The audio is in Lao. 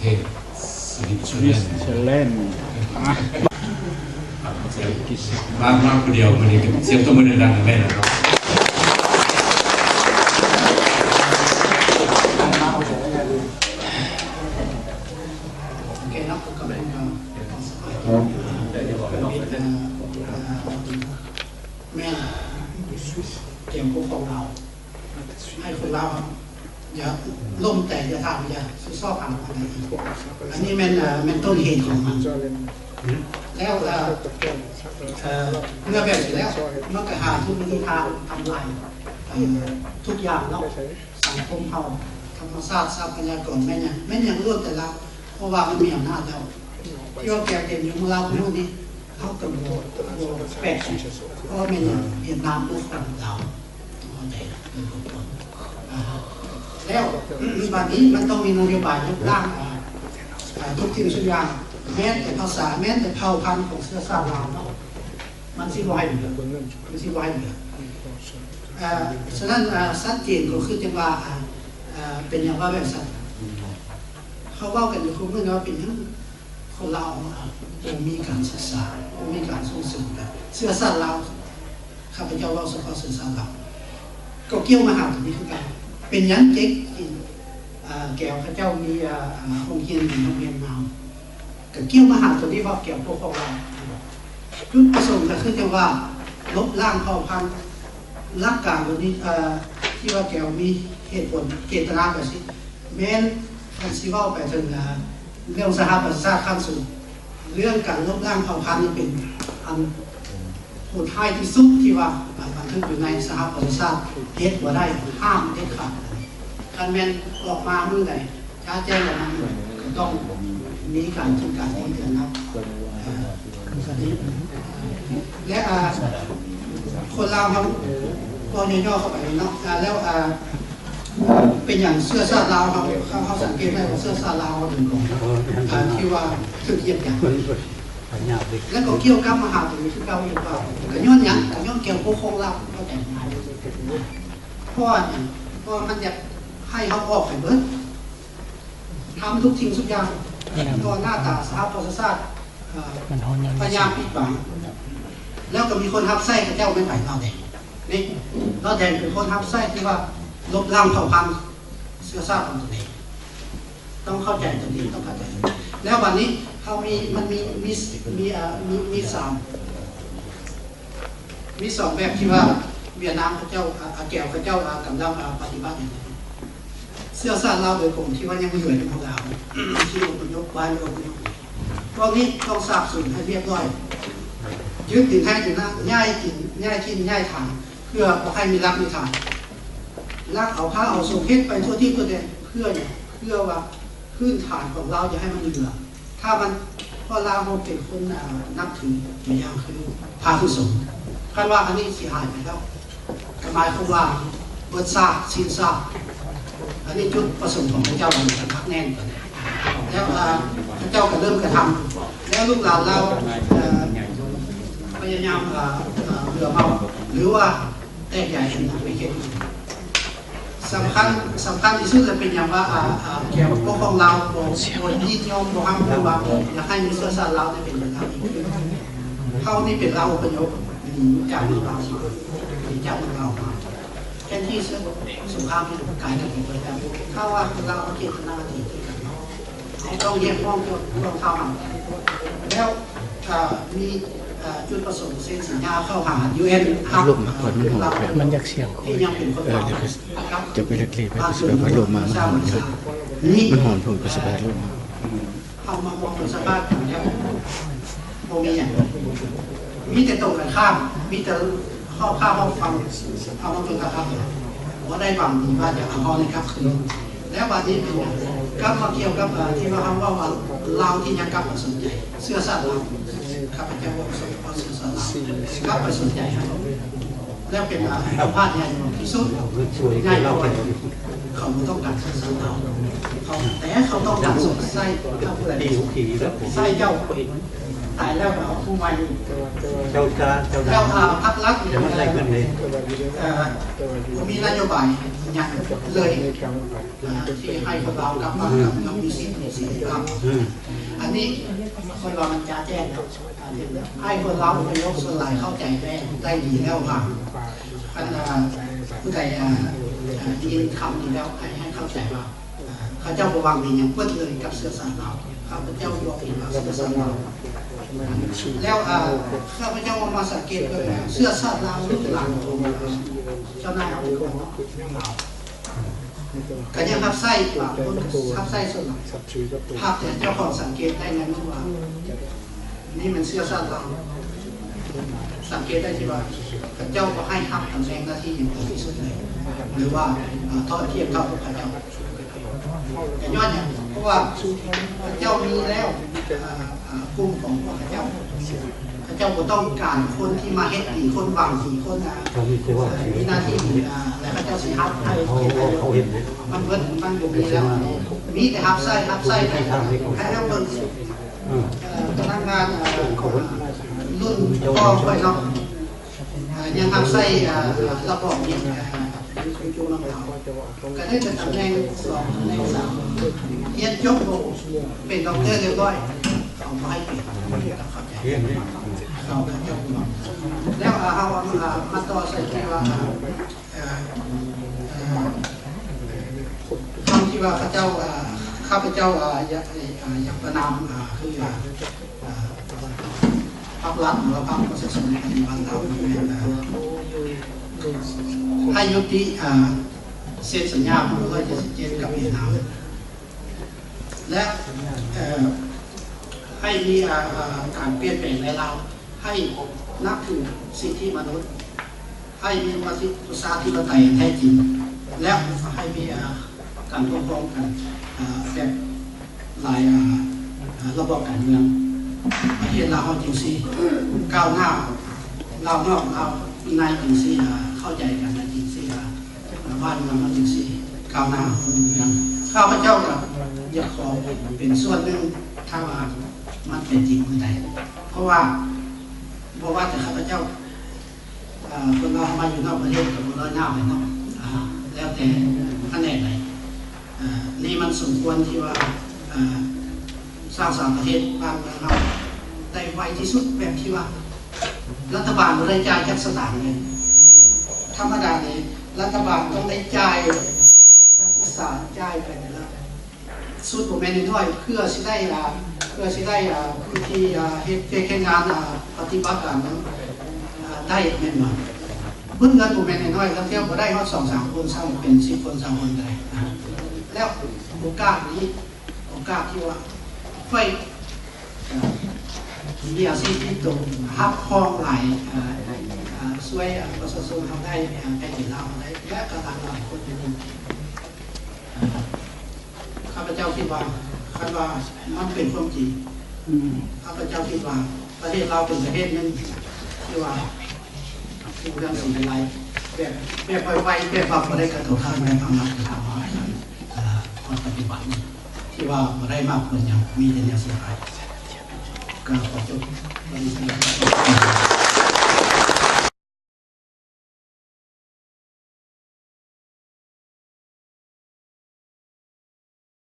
ເທດ ສະວິດເຊີແລນ ສະວິດເຊີແລນ ມາ ມາຜູ້ດຽວມື້ນີ້ ສຽງຕົບມືດັງໆ ແມ່ນແລ້ວເນາະ. ໂອເຄເນາະ ກໍແມ່ນ ກໍ ແມ່ນ ກຽມກັບຂອງລາວ ໃຫ້ຄົນລາວ ຢ່າລົມແຕກ ຢ່າຖາມ ຢ່າຊອກຫາອັນໃດອີກ. ອັນນີ້ແມ່ນ ເອີ ແມ່ນຕົ້ນເຫດຂອງມັນ. ແລ້ວ ເອີ ເອີ ເມື່ອແບບນີ້ແລ້ວ ມັນກໍຫາທຸກວິທີທາງທຳລາຍ ເອີ ທຸກຢ່າງເນາະ ສັງຄົມເຮົາ ທຳມະຊາດ ຊັບພະຍາກອນ ແມ່ນຫຍັງ ແມ່ນຫຍັງລ້ວນແຕ່ລາວ ເພາະວ່າມັນມີອຳນາດແລ້ວ. ທີ່ວ່າແກເຕັມຢູ່ເມືອງລາວມື້ນີ້ ເຮົາກໍບໍ່ ບໍ່ແປກໃຈ ເພາະວ່າແມ່ນຫຍັງ ຫວຽດນາມບຸກຄອງລາວ ເຂົ້າໃຈ ເອີ ແລ້ວບາດນີ້ມັນຕ້ອງມີນະໂຍບາຍລົບລ້າງ ເອີ ເອີ ທຸກສິ່ງທຸກຢ່າງ ແມ່ນແຕ່ພາສາ ແມ່ນແຕ່ເຜົ່າພັນຂອງເຊື້ອຊາດລາວເນາະ ມັນຊິບໍ່ໃຫ້ເຫຼືອ ມັນຊິບໍ່ໃຫ້ເຫຼືອ. ເອີ ສະນັ້ນ ເອີ ຊັດເຈນກໍຄືຈັ່ງວ່າ ເອີ ເປັນຫຍັງວ່າແບບຊັ້ນ ເຮົາເວົ້າກັນຢູ່ຄູ່ມື້ນີ້ວ່າເປັນຫຍັງ ຄົນລາວເຮົາບໍ່ມີການສຶກສາ ບໍ່ມີການສົ່ງເສີມກັນ ເຊື້ອຊາດລາວ ຂ້າພະເຈົ້າເວົ້າສະເພາະເຊື້ອຊາດລາວ ກໍກ່ຽວມາຫາຕົວນີ້ຄືກັນ. ເປັນຫຍັງເຈັກ ອາ ແກວເຂົາເຈົ້າມີ ອາ ໂຮງຮຽນດີ ໂຮງຮຽນງາມ ກໍກ່ຽວມາຫາຕົວນີ້ວ່າແກວປົກຄອງລາວ. ຈຸດປະສົງກໍຄືຈັ່ງວ່າລົບລ້າງເຜົ່າພັນ ຫຼັກການຕົວນີ້ ເອີ ທີ່ວ່າແກວມີເຫດຜົນເຈດຕະນາແບບຊີ້ ແມ່ນຄັນຊິເວົ້າໄປເຖິງ ເອີ ເລື່ອງສະຫະປະຊາຊາດຂັ້ນສູງ ເລື່ອງການລົບລ້າງເຜົ່າພັນນີ້ເປັນອັນໂຫດຮ້າຍທີ່ສຸດທີ່ວ່າບັນທຶກຢູ່ໃນສະຫະປະຊາຊາດ ເຮັດບໍ່ໄດ້ ຫ້າມເດັດຂາດ. ຄັນແມ່ນອອກມາມື້ໃດ ຈະແຈ້ງອອກມາມື້ໃດ ກໍຕ້ອງມີການຄິດການຕີເຕືອນນຳ ເອີ ແລະ ອາ ຄົນລາວເຮົາ ເວົ້າຫຍໍ້ໆເຂົ້າໄປເນາະ ອາ ແລ້ວ ອາ ເປັນຫຍັງເຊື້ອຊາດລາວເຮົາ ເຮົາ ເຮົາສັງເກດໄດ້ວ່າເຊື້ອຊາດລາວເຮົາເປັນຂອງ ອາ ທີ່ວ່າຖືກຢຽບຫຍັງ ແລ້ວກໍກ່ຽວກັບມາຫາຕົວນີ້ຄືເກົ່າອີກວ່າ ກໍຍ້ອນຫຍັງ ກໍຍ້ອນແກວປົກຄອງລາວ ເຂົ້າໃຈງ່າຍ ເພາະວ່າຫຍັງ ເພາະວ່າມັນຢາກໃຫ້ເຮົາອອກໄປເບິດ ທຳທຸກສິ່ງທຸກຢ່າງຕໍ່ໜ້າຕາສະຫະປະຊາຊາດ ເອີ ພະຍາຍາມປິດບັງ ແລ້ວກໍມີຄົນຮັບໃຊ້ເຂົາເຈົ້າແມ່ນໃຜ? ລາວແດງ. ນີ້ ລາວແດງເປັນຄົນຮັບໃຊ້ທີ່ວ່າລົບລ້າງເຜົ່າພັນເຊື້ອຊາດຂອງຕົນເອງ. ຕ້ອງເຂົ້າໃຈຕົວນີ້ ຕ້ອງເຂົ້າໃຈ. ແລ້ວບັດນີ້ເຮົາມີ ມັນມີ ມີ ມີ ເອີ ມີ ມີສາມ ມີສອງແບບທີ່ວ່າຫວຽດນາມເຂົາເຈົ້າ ອາ ອາແກວເຂົາເຈົ້າ ອາ ກຳລັງ ອາ ປະຕິບັດຢູ່ ເຊື້ອຊາດລາວໂດຍກົງທີ່ວ່າຍັງເຫຼືອຢູ່ເມືອງລາວ ທີ່ອົບພະຍົບ ບ້ານອົບພະຍົບ ພວກນີ້ຕ້ອງສາບສູນໃຫ້ລຽບລ້ອຍ ຍຶດດິນໄຮ່ດິນນາ ຍ້າຍຖິ່ນ ຍ້າຍຖິ່ນຍ້າຍຖານ ເພື່ອບໍ່ໃຫ້ມີຫຼັກມີຖານ ລັກເອົາພະເອົາສົງເຮັດໄປທົ່ວທີ່ທົ່ວແດນ ເພື່ອຫຍັງ? ເພື່ອວ່າພື້ນຖານຂອງລາວຢ່າໃຫ້ມັນເຫຼືອ ຖ້າມັນ ເພາະລາວເຮົາເປັນຄົນ ອາ ນັບຖືຕົວຢ່າງຄືພະຄືສົງ ຄັນວ່າອັນນີ້ຊິຫາຍໄປແລ້ວ ກໍໝາຍຄວາມວ່າເບິດຊາດສິ້ນຊາດ. ອັນນີ້ຈຸດປະສົງຂອງພະເຈົ້າ ອັນນີ້ກໍໜັກແໜ້ນ. ແລ້ວ ອາ ພະເຈົ້າກໍເລີ່ມກະທຳ ແລ້ວລູກຫຼານລາວ ເອີ ພະຍາຍາມ ອາ ເຫຼືອເມົາ ຫຼືວ່າແຕກແຍກກັນໄປເຮັດ. ສຳຄັນ ສຳຄັນທີ່ສຸດລະເປັນຫຍັງວ່າ ອາ ອາ ແກວປົກຄອງລາວບໍ່ ບໍ່ຍິນຍອມ ບໍ່ຮັບຮູ້ວ່າຢາກໃຫ້ມີເຊື້ອຊາດລາວນີ້ເປັນຫຍັງອີກ. ເຮົານີ້ເປັນລາວອົບພະຍົບ ໜີຈາກເມືອງລາວມາ ໜີຈາກເມືອງລາວມາ ແທນທີ່ເຊິ່ງສົງຄາມນີ້ກາຍເປັນເປີດແລ້ວ ຖ້າວ່າຄົນລາວເຮົາເຈດຕະນາດີຄືກັນເນາະ ເຮົາຕ້ອງຮຽກຮ້ອງພວກ ພວກເຮົາຫັ້ນ ແລ້ວ ເອີ ມີ ເອີ ຈຸດປະສົງເຊັນສັນຍາເຂົ້າຫາ ຢູເອັນ ຮັບ ລົມມັນ ເອີ ເປັນລາວ ມັນຢາກສຽງ ທີ່ຍັງເປັນຄົນລາວ ເອີ ຈະໄປເລັກໆ ໄປ ຊິໄປພັດລົມມາ ມັນຮ້ອນ ມັນຮ້ອນ ເພິ່ນກໍຊິໄປພັດລົມມາ. ເຮົາມາມອງເບິ່ງສະພາບກັນແລ້ວ ບໍ່ມີຫຍັງ ມີແຕ່ຕົງກັນຂ້າມ ມີແຕ່ຮອບຄາບຮອບຟັງ ເຮົາມາເບິ່ງກັບເຮົາ ບໍ່ໄດ້ຫວັງດີວ່າຈະເອົາເຮົານີ້ກັບຄືນ. ແລ້ວບາດນີ້ເປັນຫຍັງ ກັບມາກ່ຽວກັບ ເອີ ທີ່ວ່າເຮົາເວົ້າວ່າລາວທີ່ຍັງກັບມາສົນໃຈ ເຊື້ອຊາດລາວ ຂ້າພະເຈົ້າເວົ້າສະເພາະເຊື້ອຊາດລາວ ກັບມາສົນໃຈເຮົາ ແລ້ວເປັນ ອາ ພາດໃຫຍ່ທີ່ສຸດ ໃຫຍ່ກວ່າ ເຂົາບໍ່ຕ້ອງການສະເໜີເຂົາ ແຕ່ເຂົາຕ້ອງການໃຊ້ເຈົ້າຜູ້ໃດ ໃຊ້ເຈົ້າ ຕາຍແລ້ວກໍເອົາຜູ້ໃໝ່ ເຈົ້າຈາ ເຈົ້າ ແລ້ວ ອ່າ ພັກລັດນີ້ ແຕ່ມັນໄດ້ເງິນເດ້ ເອີ ບໍ່ມີນະໂຍບາຍຫຍັງເລີຍ ອ່າ ທີ່ໃຫ້ຄົນລາວກັບບ້ານກັບເມືອງມີສິດມີເສລີພາບ. ອືມ ອັນນີ້ຂ້ອຍວ່າມັນຈະແຈ້ງແລ້ວ ໃຫ້ຄົນລາວອະພະຍົບສ່ວນຫຼາຍເຂົ້າໃຈແລ້ວ ໄດ້ດີແລ້ວວ່າ ຄັນ ອ່າ ຜູ້ໃດ ອ່າ ອ່າ ໄດ້ຍິນຄຳນີ້ແລ້ວ ໃຫ້ ໃຫ້ເຂົ້າໃຈວ່າ ເຂົາເຈົ້າບໍ່ຫວັງດີຫຍັງເບິດເລີຍກັບເຊື້ອຊາດລາວ. ຂ້າພະເຈົ້າບອກເອງວ່າເຊື້ອຊາດລາວ. ແລ້ວ ເອີ ຂ້າພະເຈົ້າມາສັງເກດເບິ່ງແລ້ວ ເຊື້ອຊາດລາວລູກຫຼານຂອງເຈົ້ານາຍອາວຸໂສຂອງລາວ ກໍຍັງຮັບໃຊ້ ບາງຄົນກໍຮັບໃຊ້ສ່ວນຫຼາຍ. ພາບທີ່ເຈົ້າຂອງສັງເກດໄດ້ນັ້ນຄືວ່າ ນີ້ແມ່ນເຊື້ອຊາດລາວ. ສັງເກດໄດ້ທີ່ວ່າ ເຂົາເຈົ້າບໍ່ໃຫ້ຮັບຕຳແໜ່ງໜ້າທີ່ຫຍັງເປັນທີ່ສຸດເລີຍ ຫຼືວ່າ ເອີ ທອດທຽບເທົ່າກັບເຂົາເຈົ້າ. ກໍຍ້ອນຫຍັງ? ເພາະວ່າເຂົາເຈົ້າມີແລ້ວ ເອີ ເອີ ກຸ່ມຂອງພວກເຂົາເຈົ້າ ເຂົາເຈົ້າບໍ່ຕ້ອງການຄົນທີ່ມາເຮັດດີ ຄົນຫວັງດີ ຄົນ ເອີ ມີໜ້າທີ່ດີ ເອີ ແລ້ວເຂົາເຈົ້າຊິຮັບໃຫ້ ເຂົາເຫັນ ມັນເບິດ ມັນບໍ່ມີແລ້ວ. ມີແຕ່ຮັບໃຊ້ ຮັບໃຊ້ ໃຫ້ເຮົາເບິ່ງ ເອີ ພະນັກງານ ເອີ ລຸ້ນພໍ່ຂ້ອຍເນາະ ເອີ ຍັງຮັບໃຊ້ ເອີ ລະບອບນີ້ ເອີ ຢູ່ເມືອງລາວ ກໍໄດ້ແຕ່ຕຳແໜ່ງສອງ ຕຳແໜ່ງສາມ ຮຽນຈົບເປັນດັອກເຕີຮຽບຮ້ອຍ ເຂົາບໍ່ໃຫ້ເປັນ ເຂົາເຈົ້າບໍ່ ແລ້ວ ເອີ ເຮົາ ເອີ ມາຕໍ່ໃສ່ທີ່ວ່າ ເອີ ເອີ ຄຳທີ່ວ່າເຂົາເຈົ້າ ເອີ ຂ້າພະເຈົ້າ ເອີ ຢາກ ເອີ ຢາກປະນາມ ເອີ ຄື ເອີ ພັກລັດ ຫຼືວ່າພັກປະຊາຊົນປະຕິວັດລາວ ແມ່ນ ເອີ ໃຫ້ຍຸຕິ ເອີ ເຊັນສັນຍາປີໜຶ່ງພັນເກົ້າຮ້ອຍເຈັດສິບເຈັດກັບຫວຽດນາມ ແລະ ເອີ ໃຫ້ມີ ເອີ ເອີ ການປ່ຽນແປງໃນລາວ ໃຫ້ນັບຖືສິດທິມະນຸດ ໃຫ້ມີປະຊາທິປະໄຕແທ້ຈິງ ແລະ ໃຫ້ມີ ເອີ ການປົກຄອງກັນ ເອີ ແບບຫຼາຍ ເອີ ເອີ ລະບອບການເມືອງ. ປະເທດລາວເຮົາຈຶ່ງຊິກ້າວໜ້າ ລາວນອກລາວໃນຈຶ່ງຊິ ເອີ ເຂົ້າໃຈກັນ ແລະ ຈຶ່ງຊິ ເອີ ບ້ານເມືອງເຮົາຈຶ່ງຊິກ້າວໜ້າຮຸ່ງເຮືອງ. ຂ້າພະເຈົ້າກໍຢາກຂໍເປັນສ່ວນໜຶ່ງ ຖ້າວ່າມັນເປັນຈິງມື້ໃດ ເພາະວ່າບໍ່ວ່າແຕ່ຂ້າພະເຈົ້າ ເອີ ຄົນລາວເຮົາມາຢູ່ນອກປະເທດກໍບໍ່ນ້ອຍໜ້າໄປເນາະ ເອີ ແລ້ວແຕ່ຂະແໜງໃດ. ເອີ ນີ້ມັນສົມຄວນທີ່ວ່າ ເອີ ສ້າງສາປະເທດບ້ານເມືອງເຮົາໄດ້ໄວທີ່ສຸດ ແບບທີ່ວ່າລັດຖະບານບໍ່ໄດ້ຈ່າຍຈັກສະຕາງເລີຍ. ທຳມະດານີ້ລັດຖະບານຕ້ອງໄດ້ຈ່າຍ ນັກສຶກສາຈ່າຍໄປແຕ່ລະຊຸດບໍ່ແມ່ນນ້ອຍໆ ເພື່ອຊິໄດ້ ອ່າ ເພື່ອຊິໄດ້ ອ່າ ຜູ້ທີ່ ອ່າ ເຮັດວຽກເຮັດງານ ອ່າ ປະຕິບັດການນັ້ນ ອ່າ ໄດ້ແມ່ນບໍ່? ເບິດເງິນບໍ່ແມ່ນນ້ອຍໆ ລາງເທື່ອບໍ່ໄດ້ຮອດສອງສາມຄົນຊ້ຳ ເປັນສິບຄົນຊາວຄົນກໍໄດ້ນະ. ແລ້ວໂອກາດນີ້ ໂອກາດທີ່ວ່າຂ້ອຍ ເອີ ມີອາຊີບຕິດໂຕ ຮັບຮອງຫຼາຍ ເອີ ເອີ ຊ່ວຍ ເອີ ປະຊາຊົນເຮົາໄດ້ ເອີ ແຜ່ນດິນລາວເຮົາໄດ້ ແລະ ກໍຫຼາຍໆຄົນຢູ່ ເອີ ຂ້າພະເຈົ້າຄິດວ່າ ຄັນວ່າມັນເປັນຄວາມຈິງ ອືມ ຂ້າພະເຈົ້າຄິດວ່າປະເທດລາວເປັນປະເທດໜຶ່ງທີ່ວ່າ ເລື່ອງສິນໄດ້ໄວ ແບບ ແບບໄວໆ ແບບວ່າບໍ່ໄດ້ກະທົບທາງ ແບບທາງລັດກະທຳ ເອີ ຮອດປະຕິບັດ ທີ່ວ່າບໍ່ໄດ້ມາເພື່ອຫຍັງ ມີແຕ່ແນວເສຍຫາຍ. ກໍຂໍຈົບ ເອີ ເອີ ເອີ